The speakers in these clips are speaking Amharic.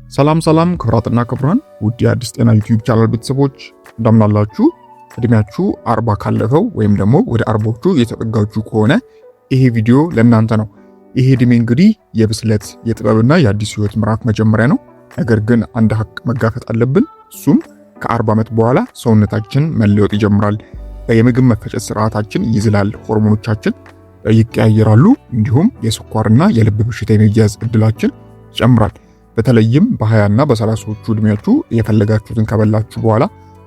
ሰላም ሰላም ክቡራትና ክቡራን ውድ የአዲስ ጤና ዩቲዩብ ቻናል ቤተሰቦች እንደምናላችሁ። እድሜያችሁ 40 ካለፈው ወይም ደግሞ ወደ 40ዎቹ የተጠጋችሁ ከሆነ ይሄ ቪዲዮ ለእናንተ ነው። ይሄ እድሜ እንግዲህ የብስለት፣ የጥበብና የአዲስ ህይወት ምዕራፍ መጀመሪያ ነው። ነገር ግን አንድ ሀቅ መጋፈጥ አለብን። እሱም ከ40 ዓመት በኋላ ሰውነታችን መለወጥ ይጀምራል። የምግብ መፈጨት ስርዓታችን ይዝላል፣ ሆርሞኖቻችን ይቀያየራሉ፣ እንዲሁም የስኳርና የልብ በሽታ የመያዝ እድላችን ይጨምራል። በተለይም በ20 እና በ30ዎቹ እድሜያችሁ የፈለጋችሁትን ከበላችሁ በኋላ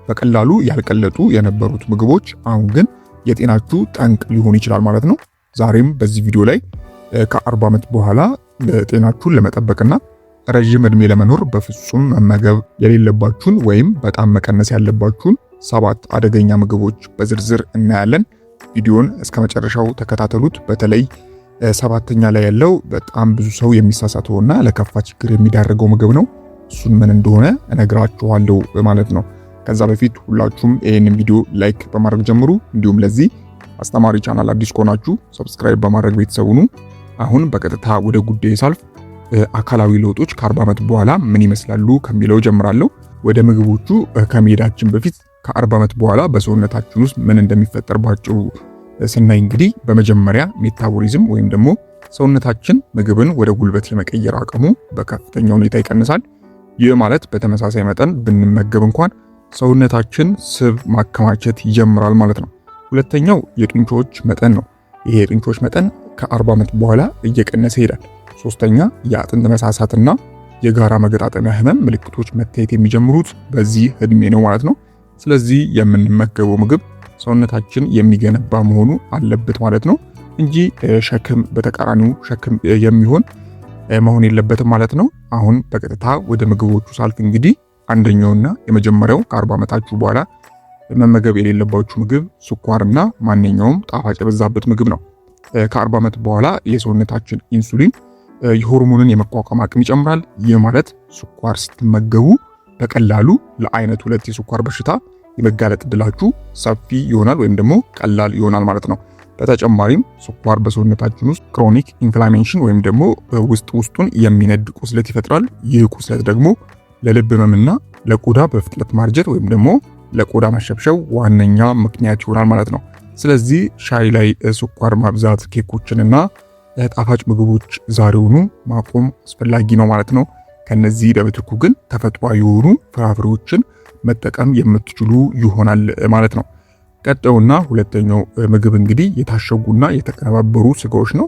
በቀላሉ ያልቀለጡ የነበሩት ምግቦች አሁን ግን የጤናችሁ ጠንቅ ሊሆን ይችላል ማለት ነው። ዛሬም በዚህ ቪዲዮ ላይ ከ40 ዓመት በኋላ ጤናችሁን ለመጠበቅና ረዥም እድሜ ለመኖር በፍጹም መመገብ የሌለባችሁን ወይም በጣም መቀነስ ያለባችሁን 7 አደገኛ ምግቦች በዝርዝር እናያለን። ቪዲዮን እስከ መጨረሻው ተከታተሉት። በተለይ 7ኛ ላይ ያለው በጣም ብዙ ሰው የሚሳሳተውና ለከፋ ችግር የሚዳርገው ምግብ ነው። እሱን ምን እንደሆነ እነግራችኋለሁ ማለት ነው። ከዛ በፊት ሁላችሁም ይህንን ቪዲዮ like በማድረግ ጀምሩ። እንዲሁም ለዚህ አስተማሪ ቻናል አዲስ ከሆናችሁ subscribe በማድረግ ቤተሰብ ሁኑ። አሁን በቀጥታ ወደ ጉዳይ ሳልፍ አካላዊ ለውጦች ከ40 ዓመት በኋላ ምን ይመስላሉ ከሚለው ጀምራለሁ። ወደ ምግቦቹ ከመሄዳችን በፊት ከ40 ዓመት በኋላ በሰውነታችን ውስጥ ምን እንደሚፈጠር ባጭሩ ስናይ እንግዲህ በመጀመሪያ metabolism ወይም ደግሞ ሰውነታችን ምግብን ወደ ጉልበት የመቀየር አቅሙ በከፍተኛ ሁኔታ ይቀንሳል። ይህ ማለት በተመሳሳይ መጠን ብንመገብ እንኳን ሰውነታችን ስብ ማከማቸት ይጀምራል ማለት ነው። ሁለተኛው የጡንቻዎች መጠን ነው። ይሄ የጡንቻዎች መጠን ከ40 ዓመት በኋላ እየቀነሰ ይሄዳል። ሶስተኛ የአጥንት መሳሳትና የጋራ መገጣጠሚያ ህመም ምልክቶች መታየት የሚጀምሩት በዚህ እድሜ ነው ማለት ነው። ስለዚህ የምንመገበው ምግብ ሰውነታችን የሚገነባ መሆኑ አለበት ማለት ነው እንጂ ሸክም በተቃራኒው ሸክም የሚሆን መሆን የለበትም ማለት ነው። አሁን በቀጥታ ወደ ምግቦቹ ሳልፍ እንግዲህ አንደኛውና የመጀመሪያው ከ40 ዓመታችሁ በኋላ መመገብ የሌለባችሁ ምግብ ስኳርና ማንኛውም ጣፋጭ የበዛበት ምግብ ነው። ከ40 ዓመት በኋላ የሰውነታችን ኢንሱሊን የሆርሞንን የመቋቋም አቅም ይጨምራል። ይህ ማለት ስኳር ስትመገቡ በቀላሉ ለአይነት 2 የስኳር በሽታ የመጋለጥ እድላችሁ ሰፊ ይሆናል ወይም ደግሞ ቀላል ይሆናል ማለት ነው። በተጨማሪም ስኳር በሰውነታችን ውስጥ chronic inflammation ወይም ደግሞ ውስጥ ውስጡን የሚነድ ቁስለት ይፈጥራል። ይህ ቁስለት ደግሞ ለልብ ህመምና ለቆዳ በፍጥነት ማርጀት ወይም ደግሞ ለቆዳ መሸብሸብ ዋነኛ ምክንያት ይሆናል ማለት ነው። ስለዚህ ሻይ ላይ ስኳር ማብዛት፣ ኬኮችንና ጣፋጭ ምግቦች ዛሬውኑ ማቆም አስፈላጊ ነው ማለት ነው። ከነዚህ በምትኩ ግን ተፈጥሯዊ የሆኑ ፍራፍሬዎችን መጠቀም የምትችሉ ይሆናል ማለት ነው። ቀጣዩና ሁለተኛው ምግብ እንግዲህ የታሸጉና የተቀነባበሩ ስጋዎች ነው።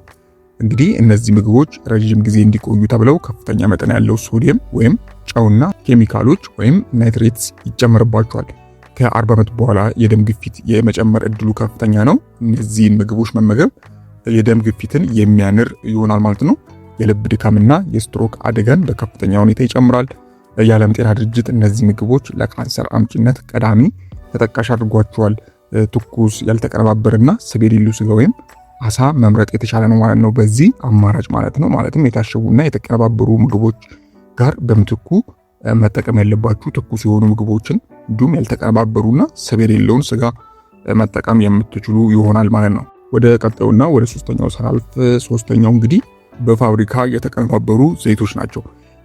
እንግዲህ እነዚህ ምግቦች ረዥም ጊዜ እንዲቆዩ ተብለው ከፍተኛ መጠን ያለው ሶዲየም ወይም ጨውና ኬሚካሎች ወይም nitrates ይጨመርባቸዋል። ከ40 ዓመት በኋላ የደም ግፊት የመጨመር እድሉ ከፍተኛ ነው። እነዚህን ምግቦች መመገብ የደም ግፊትን የሚያንር ይሆናል ማለት ነው። የልብ ድካምና የስትሮክ አደጋን በከፍተኛ ሁኔታ ይጨምራል። የዓለም ጤና ድርጅት እነዚህ ምግቦች ለካንሰር አምጪነት ቀዳሚ ተጠቃሽ አድርጓቸዋል። ትኩስ፣ ያልተቀነባበረና ስብ የሌለው ስጋ ወይም አሳ መምረጥ የተሻለ ነው ማለት ነው። በዚህ አማራጭ ማለት ነው። ማለትም የታሸጉና የተቀነባበሩ ምግቦች ጋር በምትኩ መጠቀም ያለባችሁ ትኩስ የሆኑ ምግቦችን እንዲሁም ያልተቀነባበሩና ስብ የሌለውን ስጋ መጠቀም የምትችሉ ይሆናል ማለት ነው። ወደ ቀጣዩና ወደ ሶስተኛው ሳልፍ ሶስተኛው እንግዲህ በፋብሪካ የተቀነባበሩ ዘይቶች ናቸው።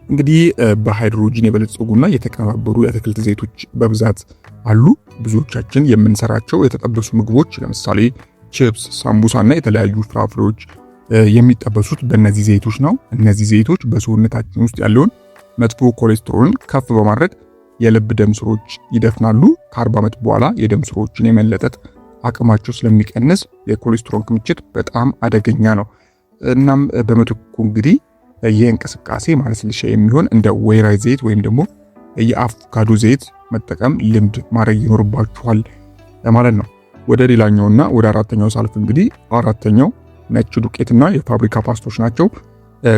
እንግዲህ በሃይድሮጂን የበለጸጉና የተቀነባበሩ የአትክልት ዘይቶች በብዛት አሉ። ብዙዎቻችን የምንሰራቸው የተጠበሱ ምግቦች ለምሳሌ ቺፕስ፣ ሳምቡሳ እና የተለያዩ ፍራፍሬዎች የሚጠበሱት በእነዚህ ዘይቶች ነው። እነዚህ ዘይቶች በሰውነታችን ውስጥ ያለውን መጥፎ ኮሌስትሮልን ከፍ በማድረግ የልብ ደም ስሮች ይደፍናሉ። ከ40 ዓመት በኋላ የደም ስሮችን የመለጠጥ አቅማቸው ስለሚቀንስ የኮሌስትሮል ክምችት በጣም አደገኛ ነው። እናም በምትኩ እንግዲህ የእንቅስቃሴ ማለስለሻ የሚሆን እንደ ወይራ ዘይት ወይም ደግሞ የአቮካዶ ዘይት መጠቀም ልምድ ማድረግ ይኖርባችኋል ማለት ነው። ወደ ሌላኛውና ወደ አራተኛው ሳልፍ እንግዲህ አራተኛው ነጭ ዱቄትና የፋብሪካ ፓስቶች ናቸው።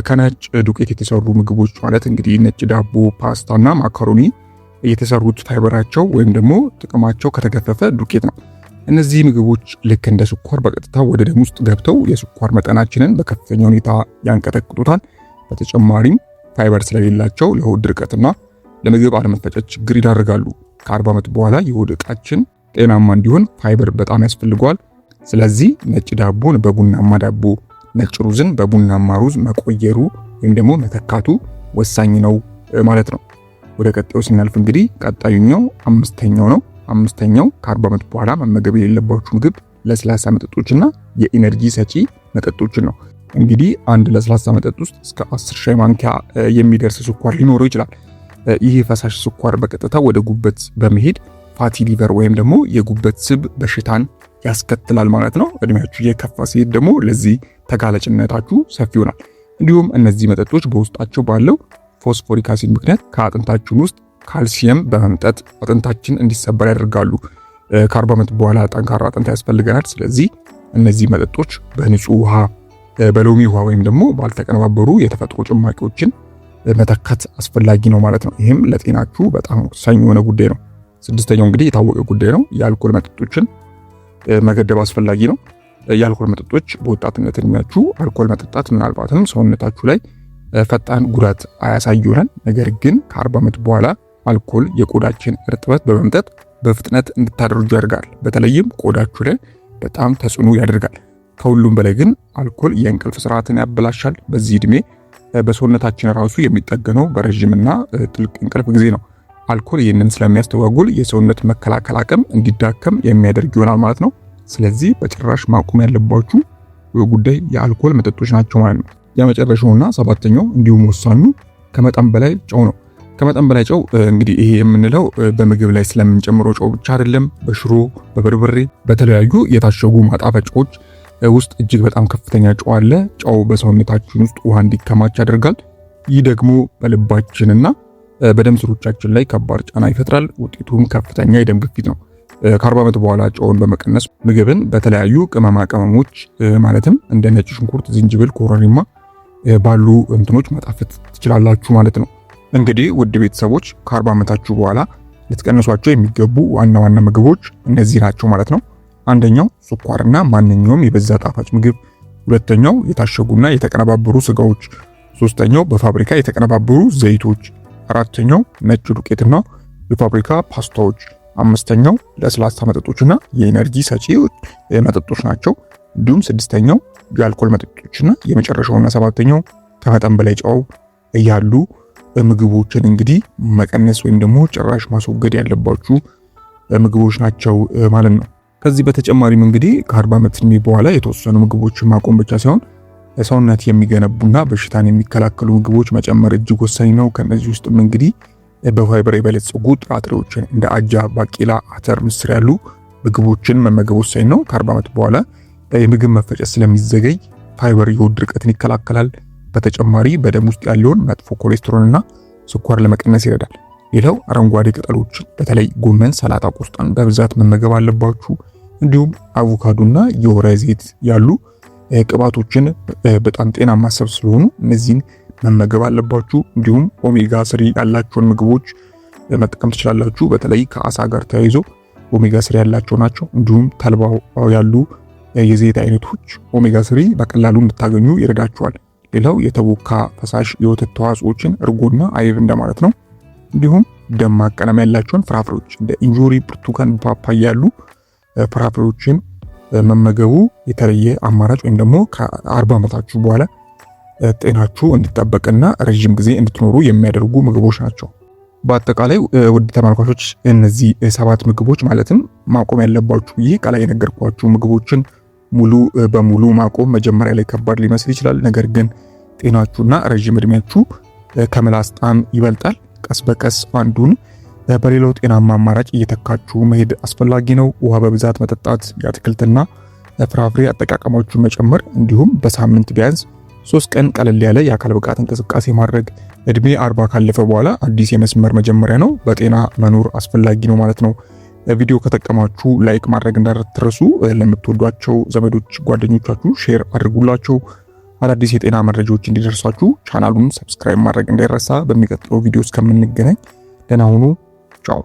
ከነጭ ዱቄት የተሰሩ ምግቦች ማለት እንግዲህ ነጭ ዳቦ፣ ፓስታና ማካሮኒ የተሰሩት ፋይበራቸው ወይም ደግሞ ጥቅማቸው ከተገፈፈ ዱቄት ነው። እነዚህ ምግቦች ልክ እንደ ስኳር በቀጥታ ወደ ደም ውስጥ ገብተው የስኳር መጠናችንን በከፍተኛ ሁኔታ ያንቀጠቅጡታል። በተጨማሪም ፋይበር ስለሌላቸው ለሆድ ድርቀትና ለምግብ አለመፈጨት ችግር ይዳርጋሉ። ከ40 ዓመት በኋላ የሆድ ዕቃችን ጤናማ እንዲሆን ፋይበር በጣም ያስፈልገዋል። ስለዚህ ነጭ ዳቦን በቡናማ ዳቦ፣ ነጭ ሩዝን በቡናማ ሩዝ መቀየሩ ወይም ደግሞ መተካቱ ወሳኝ ነው ማለት ነው። ወደ ቀጣዩ ስናልፍ እንግዲህ ቀጣዩኛው አምስተኛው ነው። አምስተኛው ከ40 ዓመት በኋላ መመገብ የሌለባችሁ ምግብ ለስላሳ መጠጦችና የ energy ሰጪ መጠጦችን ነው። እንግዲህ አንድ ለስላሳ መጠጥ ውስጥ እስከ 10 ሻይ ማንኪያ የሚደርስ ስኳር ሊኖረው ይችላል። ይህ ፈሳሽ ስኳር በቀጥታ ወደ ጉበት በመሄድ fatty liver ወይም ደግሞ የጉበት ስብ በሽታን ያስከትላል ማለት ነው። እድሜያችሁ እየከፋ ሲሄድ ደግሞ ለዚህ ተጋላጭነታችሁ ሰፊ ይሆናል። እንዲሁም እነዚህ መጠጦች በውስጣቸው ባለው phosphoric acid ምክንያት ከአጥንታችን ውስጥ ካልሲየም በመምጠጥ አጥንታችን እንዲሰበር ያደርጋሉ። ከ40 ዓመት በኋላ ጠንካራ አጥንት ያስፈልገናል። ስለዚህ እነዚህ መጠጦች በንጹህ ውሃ፣ በሎሚ ውሃ ወይም ደግሞ ባልተቀነባበሩ የተፈጥሮ ጭማቂዎችን መተካት አስፈላጊ ነው ማለት ነው። ይህም ለጤናችሁ በጣም ወሳኝ የሆነ ጉዳይ ነው። ስድስተኛው እንግዲህ የታወቀ ጉዳይ ነው። የአልኮል መጠጦችን መገደብ አስፈላጊ ነው። የአልኮል መጠጦች በወጣትነት እድሜያችሁ አልኮል መጠጣት ምናልባትም ሰውነታችሁ ላይ ፈጣን ጉዳት አያሳይ ይሆናል። ነገር ግን ከ40 ዓመት በኋላ አልኮል የቆዳችን እርጥበት በመምጠጥ በፍጥነት እንድታደርጁ ያደርጋል። በተለይም ቆዳችሁ ላይ በጣም ተጽዕኖ ያደርጋል። ከሁሉም በላይ ግን አልኮል የእንቅልፍ ስርዓትን ያበላሻል። በዚህ እድሜ በሰውነታችን ራሱ የሚጠገነው በረዥምና ጥልቅ እንቅልፍ ጊዜ ነው። አልኮል ይህንን ስለሚያስተጓጉል የሰውነት መከላከል አቅም እንዲዳከም የሚያደርግ ይሆናል ማለት ነው። ስለዚህ በጭራሽ ማቆም ያለባችሁ ጉዳይ የአልኮል መጠጦች ናቸው ማለት ነው። የመጨረሻውና ሰባተኛው እንዲሁም ወሳኙ ከመጠን በላይ ጨው ነው። ከመጠን በላይ ጨው እንግዲህ ይሄ የምንለው በምግብ ላይ ስለምንጨምረው ጨው ብቻ አይደለም። በሽሮ፣ በበርበሬ፣ በተለያዩ የታሸጉ ማጣፈጫዎች ውስጥ እጅግ በጣም ከፍተኛ ጨው አለ። ጨው በሰውነታችን ውስጥ ውሃ እንዲከማች ያደርጋል። ይህ ደግሞ በልባችንና በደም ስሮቻችን ላይ ከባድ ጫና ይፈጥራል። ውጤቱም ከፍተኛ የደም ግፊት ነው። ከ40 ዓመት በኋላ ጨውን በመቀነስ ምግብን በተለያዩ ቅመማ ቅመሞች ማለትም እንደ ነጭ ሽንኩርት፣ ዝንጅብል፣ ኮረሪማ ባሉ እንትኖች ማጣፈጥ ትችላላችሁ ማለት ነው። እንግዲህ ውድ ቤተሰቦች ከ40 ዓመታችሁ በኋላ ልትቀንሷቸው የሚገቡ ዋና ዋና ምግቦች እነዚህ ናቸው ማለት ነው። አንደኛው ስኳርና ማንኛውም የበዛ ጣፋጭ ምግብ፣ ሁለተኛው የታሸጉና የተቀነባበሩ ስጋዎች፣ ሶስተኛው በፋብሪካ የተቀነባበሩ ዘይቶች፣ አራተኛው ነጭ ዱቄትና የፋብሪካ ፓስታዎች፣ አምስተኛው ለስላሳ መጠጦችና የ energy ሰጪ መጠጦች ናቸው። እንዲሁም ስድስተኛው የአልኮል መጠጦችና የመጨረሻውና ሰባተኛው ከመጠን በላይ ጨው ያሉ ምግቦችን እንግዲህ መቀነስ ወይም ደግሞ ጭራሽ ማስወገድ ያለባችሁ ምግቦች ናቸው ማለት ነው። ከዚህ በተጨማሪም እንግዲህ ከ40 ዓመት ዕድሜ በኋላ የተወሰኑ ምግቦችን ማቆም ብቻ ሳይሆን ሰውነት የሚገነቡና በሽታን የሚከላከሉ ምግቦች መጨመር እጅግ ወሳኝ ነው። ከነዚህ ውስጥም እንግዲህ በፋይበር የበለጸጉ ጥራጥሬዎችን እንደ አጃ፣ ባቄላ፣ አተር፣ ምስር ያሉ ምግቦችን መመገብ ወሳኝ ነው። ከ40 ዓመት በኋላ የምግብ መፈጨት ስለሚዘገይ ፋይበር የሆድ ድርቀትን ይከላከላል። በተጨማሪ በደም ውስጥ ያለውን መጥፎ ኮሌስትሮልና ስኳር ለመቀነስ ይረዳል። ሌላው አረንጓዴ ቅጠሎችን በተለይ ጎመን፣ ሰላጣ፣ ቆስጣን በብዛት መመገብ አለባችሁ። እንዲሁም አቮካዶና የወይራ ዘይት ያሉ ቅባቶችን በጣም ጤናማ ሰብ ስለሆኑ እነዚህን መመገብ አለባችሁ። እንዲሁም omega three ያላቸውን ምግቦች መጠቀም ትችላላችሁ። በተለይ ከአሳ ጋር ተያይዞ omega three ያላቸው ናቸው። እንዲሁም ተልባ ያሉ የዘይት አይነቶች omega three በቀላሉ እንድታገኙ ይረዳችኋል። ሌላው የተቦካ ፈሳሽ የወተት ተዋጽኦችን እርጎና አይብ እንደማለት ነው። እንዲሁም ደማቅ ቀለም ያላቸውን ፍራፍሬዎች እንደ እንጆሪ፣ ብርቱካን፣ ፓፓያ ያሉ ፍራፍሬዎችን መመገቡ የተለየ አማራጭ ወይም ደግሞ ከ40 ዓመታችሁ በኋላ ጤናችሁ እንዲጠበቅና ረዥም ጊዜ እንድትኖሩ የሚያደርጉ ምግቦች ናቸው። በአጠቃላይ ውድ ተመልካቾች እነዚህ 7 ምግቦች ማለትም ማቆም ያለባችሁ ይህ ከላይ የነገርኳችሁ ምግቦችን ሙሉ በሙሉ ማቆም መጀመሪያ ላይ ከባድ ሊመስል ይችላል። ነገር ግን ጤናችሁና ረዥም እድሜያችሁ ከምላስ ጣዕም ይበልጣል። ቀስ በቀስ አንዱን በሌላው ጤናማ አማራጭ እየተካችሁ መሄድ አስፈላጊ ነው። ውሃ በብዛት መጠጣት፣ የአትክልትና ፍራፍሬ አጠቃቀማችሁ መጨመር፣ እንዲሁም በሳምንት ቢያንስ 3 ቀን ቀለል ያለ የአካል ብቃት እንቅስቃሴ ማድረግ። እድሜ 40 ካለፈ በኋላ አዲስ የመስመር መጀመሪያ ነው። በጤና መኖር አስፈላጊ ነው ማለት ነው። ቪዲዮ ከጠቀማችሁ like ማድረግ እንዳትረሱ። ለምትወዷቸው ዘመዶች፣ ጓደኞቻችሁ share አድርጉላቸው። አዳዲስ የጤና መረጃዎች እንዲደርሳችሁ ቻናሉን subscribe ማድረግ እንዳይረሳ። በሚቀጥለው ቪዲዮ እስከምንገናኝ ደህና ሁኑ። ቻው።